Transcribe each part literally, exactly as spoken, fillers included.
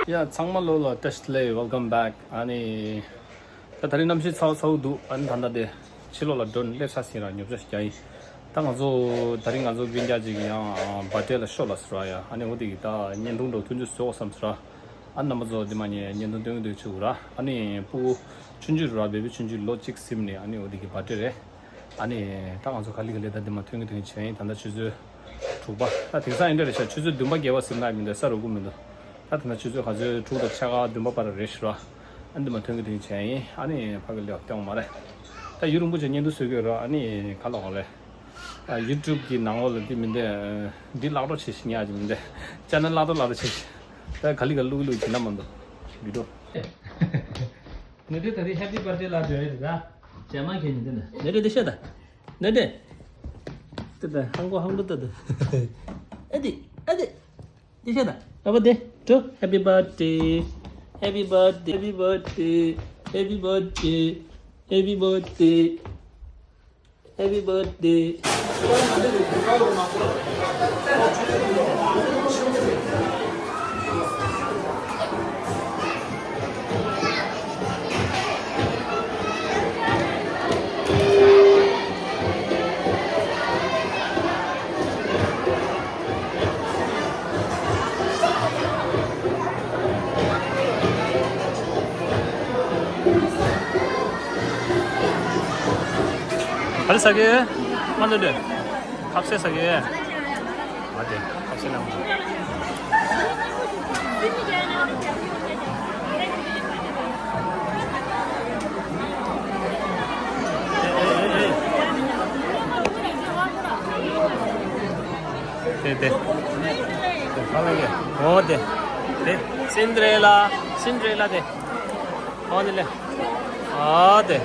ཡ། ཚང་མ་ལོ་ལ་བཀྲ་ཤིས་བདེ་ལེགས། Welcome back། ཨ་ནི། ད་ད་རིང་གནམ་གཤིས་ཚ་བོ་ཚ་བོ་འདུག་ཨ་ནི་ད་ལྟ་དེ་ཕྱི་ལོགས་ལ་འགྲོ་ནས་སླེབས་ཚར་ཟིན་ར། ཉོ་ཆ་ཞིག་རྒྱག་ཡིན། ད་ང་ཚོ་ད་རིང་ང་ཚོ་སྤུན་ཀྱག་ཅིག་ཡང་བར་ཐི་ཌེ་ལ་ཤོག་ལ་ཟེར་ར་ཡ། ཨ་ནི་འོ་དེ་གི་ད་བརྙན་ཐུང་འདྲ་ཐུང་ཅིག་བཟོ་དགོས་བསམ་ཟེར་ར། ཨ་ནི་རྣམ་པ་ཚོ་དེ་མ་ཉེ་བརྙན་ཐུང་སྟོན་གི་འདུག་ཆུ་ར། ཨ་ནི་སྤུ་གུ་ཆུང་ཆུང་ར། བེ་བི་ཆུང་ཆུང་ལོ་གཅིག་ཟིན་ནས། ཨ་ནི་འོ་དེ་གི་བར་ཐི་ཌེ་རེད། ཨ་ནི་ད་ང་ཚོ་ག་ལེ་ག་ལེ་ད་དེ་མ་ཐོན་གི་ཐོན་གི་བྱས་ཡིན། ད་ལྟ་ཆུ་ཚོད་དྲུག་པ། ད་དེང་སང་ཨིན་དྲ་རེད་ཤག་ཆུ་ཚོད་བདུན་པ་བརྒྱད་པ་ཟིན་ན་མི་འདུག་ས་རུ་གུ་མི་འདུག་ད་དེ་ན་ཆུ་ཚོད་ག་ཚོད་དྲུག་དང་ཕྱེད་ཀ་བདུན་པ་བར་རེད་ཤག་ར། ཨ་ནི་དེ་མ་ཐོན་གི་ཐོན་གི་བྱས་ཡིན། ཨ་ནི་ཕ་གི་ལེ་བ་སྟོན་མ་རེད། ད་ཡུན་རིང་པོ་ཅིག་བརྙན་ཐུང་བཟོ་གི་ཡོད་ར། ཨ་ནི་ག་ལ་འོང་རེད། ཨ་ཡུ་ཊུབ་གི་ནང་ལོགས་ལ་འདི་མི་འདུག་འདི་བརླག་འགྲོ་བྱེད་ཤི་ཉག་ཅིག་མི་འདུག་ཅ་ནལ་བརླག་འགྲོ་བརླག་འགྲོ་བྱེད་ཤི། ད་ག་ལི་ག་ལུག་ལུག་བྱེད་ན་མ་འདུག་བི་ཌིའོ། ནུ་དེ་ད་རེས་ཧེ་པི་བར་ཐི་ཌེ་ལ་འདོད་རེད་ད། ཇ་མ་ཁྱེར་ནི་དེ་ན། ནུ་དེ་དེ་ཤ་ད། ནུ་དེ། དེ་ད་ཧང་གོ་ཧང་གོ་ད་དེ། ཨ་དེ་ཨ་དེ། དེ་ཤ་ད། ཨ་བ་དེ། ཏོ། Happy birthday. Happy birthday. Happy birthday. Happy birthday. Happy birthday. Happy birthday. ག་རེ་ཟ་གི་ཡོད། མ་འདོད་འདོད། ཁ་ཟས་ཟ་གི་ཡོད། མ་དེ་ཁ་ཟས་ལ་མ། དེ་དེ། དེ་ཧ་ལས་ཀྱི། འོ་དེ། དེ། སིན་ཌི་རེ་ལ། སིན་ཌི་རེ་ལ་དེ། འོ་དེ་ལེ། འོ་དེ།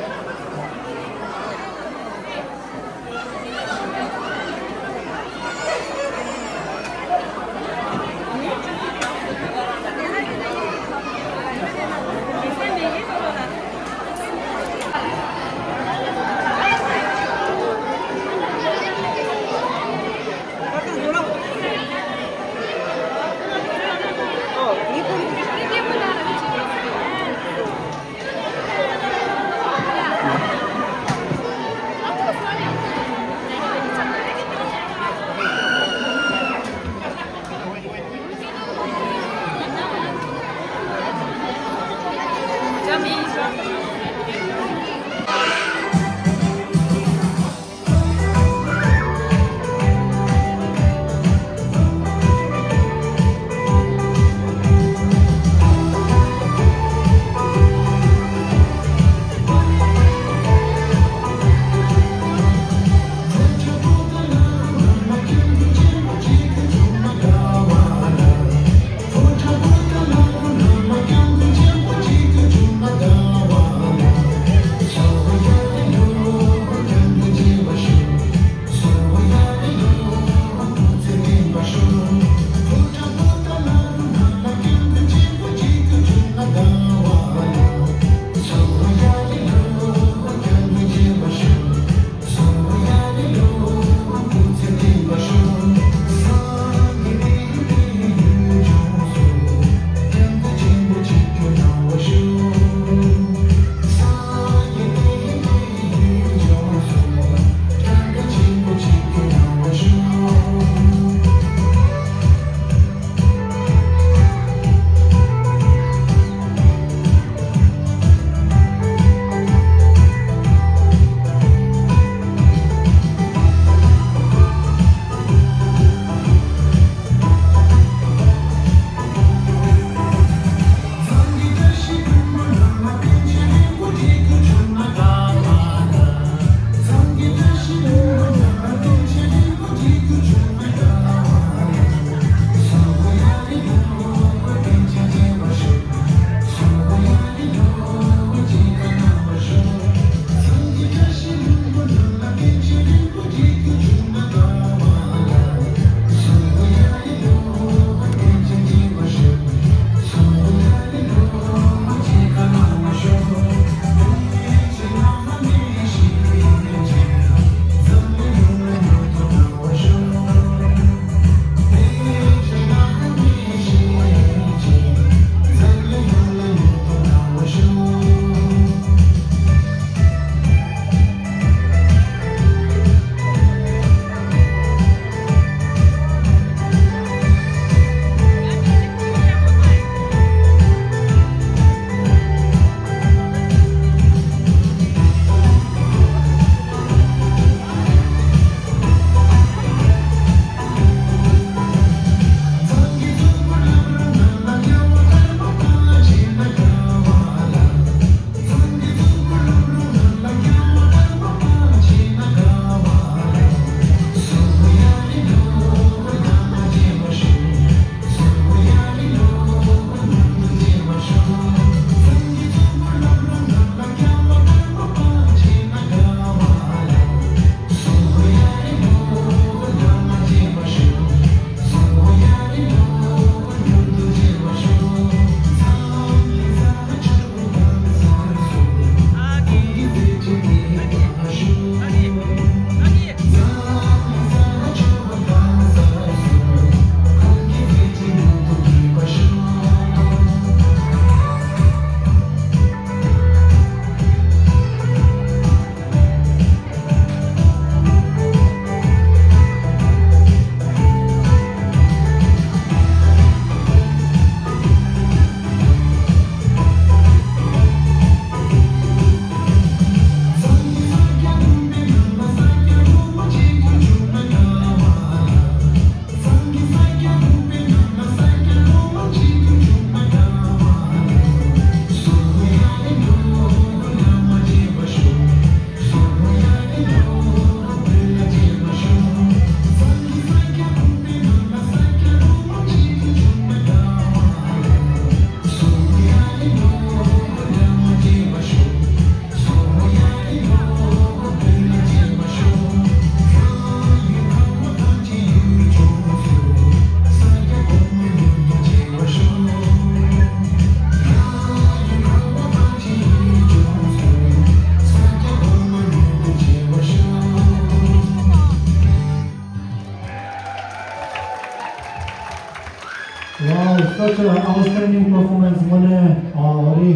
Wow, such an outstanding performance. དངོས་གནས་ཨ་རི་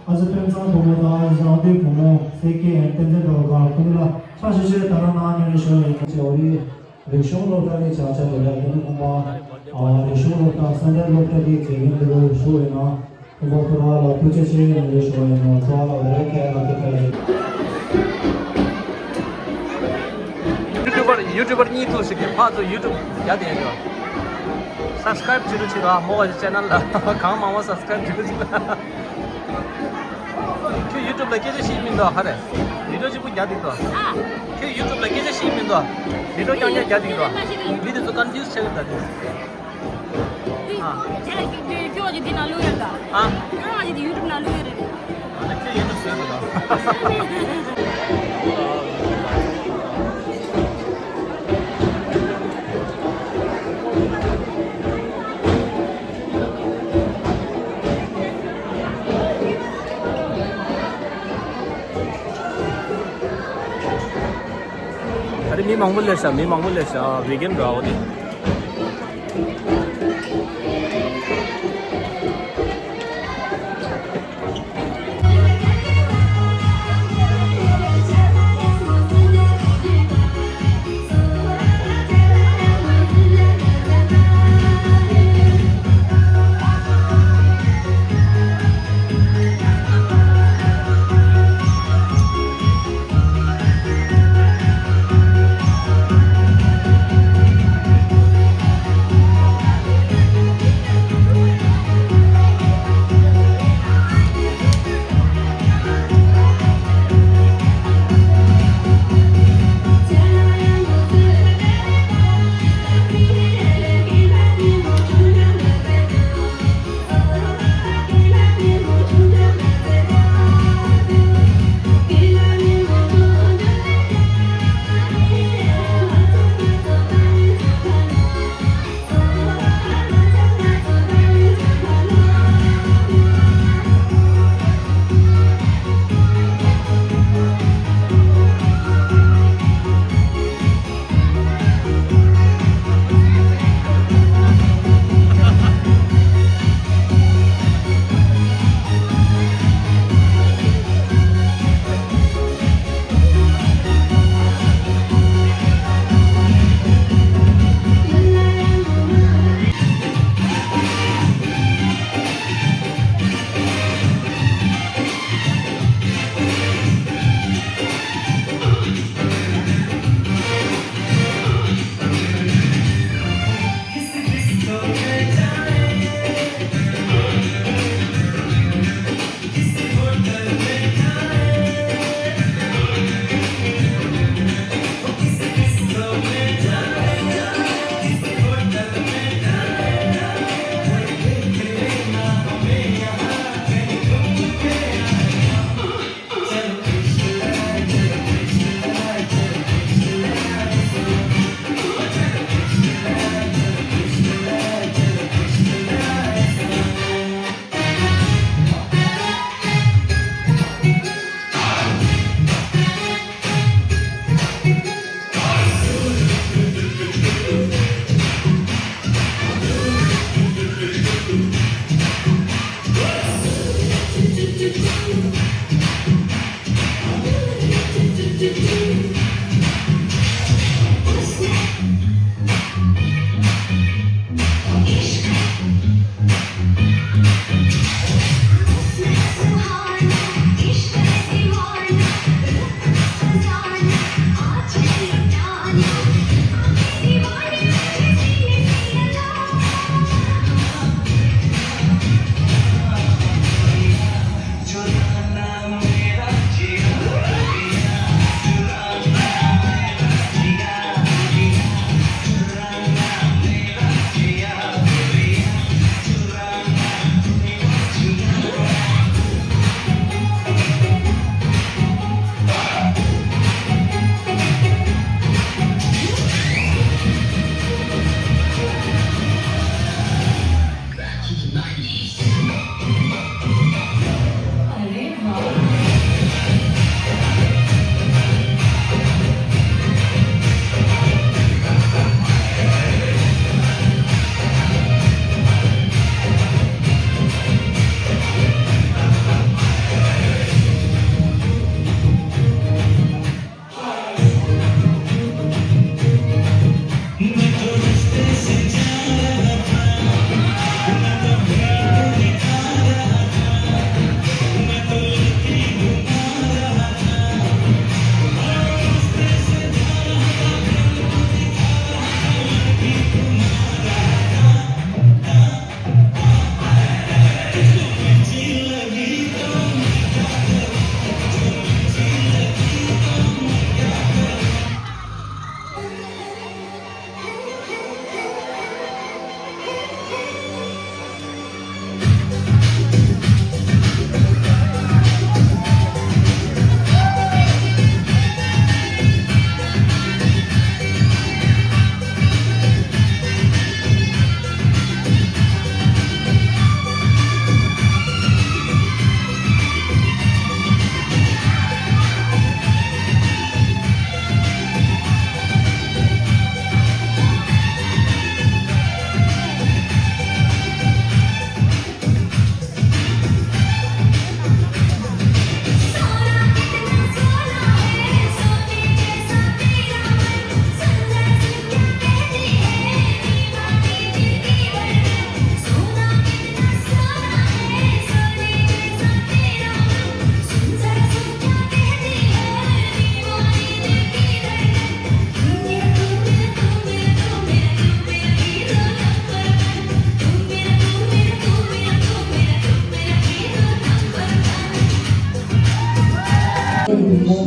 ཨ་ཅེ་དཔལ་བཟང་བུ་མོ་དང་ཨ་ཅེ་རང་དུས་བུ་མོ་སེ་ཀེ་ཨེན་བསྟན་འཛིན་ཟླ་བ་གང་ཁོང་ལ་ཕྱག་ཤུ་ཤེ་ད་རང་ནང་ཉེ་རེ་ཤོ་ཡིན་ཅེ་ཨ་རི་རིག་གཞུང་སློབ་གྲྭ་ནས་ཆ་ཆ་དེ་ལ་དེ་ནི་ཁོང་མ་ཨ་རིག་གཞུང་སློབ་གྲྭ་ས་མཐའི་སློབ་གྲྭ་གི་དགེ་རྒན་དེ་རུ་ཞུ་ཡིན་ན། ཁོང་པ་ཁོ་རང་ལ་ཐུགས་རྗེ་ཆེ་ཡིན་ཞུ་ཡིན་ན་ཁོ་རང་ལ་རེ་ཁེ་ལ་ཐུགས་རྗེ་ཆེ། ཡུ་ཊུ་བར་ཡུ་ཊུ་བར་གཉིས་ཐུག་ཞིག་གི་ཕར་ཚུར་ཡུ་ཊུབ་རྒྱག་དེ་ཡོད། སབ་སི་ཀ་རེབ་བྱེད་རོགས་བྱེད་རོགས་མོ་བ་ཅེ་ནལ་ལ་གང་མང་མང་སབ་སི་ཀ་རེབ་བྱེད་རོགས་བྱེད། ཁྱོད་ཡུ་ཊུབ་ལ་སྐད་ཆ་བཤད་མི་འདུག་ཧ་རེ། བི་ཌིའོ་གཅིག་པུ་རྒྱག་འདུག་ཏོ། ཨ། ཁྱོད་ཡུ་ཊུབ་ལ་སྐད་ཆ་བཤད་མི་འདུག་བི་ཌིའོ་རྐྱང་རྐྱང་རྒྱག་འདུག་ཏོ། མི་དེ་ཚོ་ཀོན་ཕིའུ་སི་ཆགས་ཡོད་ད་དེ། ཨ། ཁྱོད་ཀྱི་འདི་ནང་བླུག་ཡོད་ད། ཨ། ཁྱོད་རང་གི་ཡུ་ཊུབ་ནང་བླུག་ཡོད་རེད། ཨ་ནི་ཁྱོད་ཡུ་ཊུབ་བཟོས་འདུག་ད། ད་རེས་མི་མང་པོ་སླེབས་ཤག་མི་མང་པོ་སླེབས་ཤག་ཝི་ཀེན་རེད་འོ་དེ།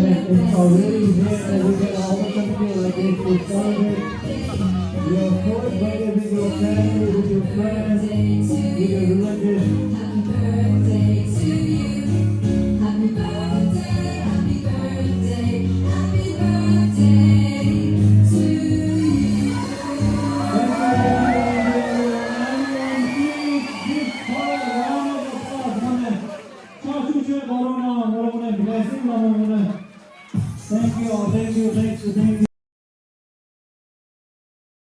It's already there that we can all come together like this to celebrate your fourth birthday with your family, with your friends, with your relatives.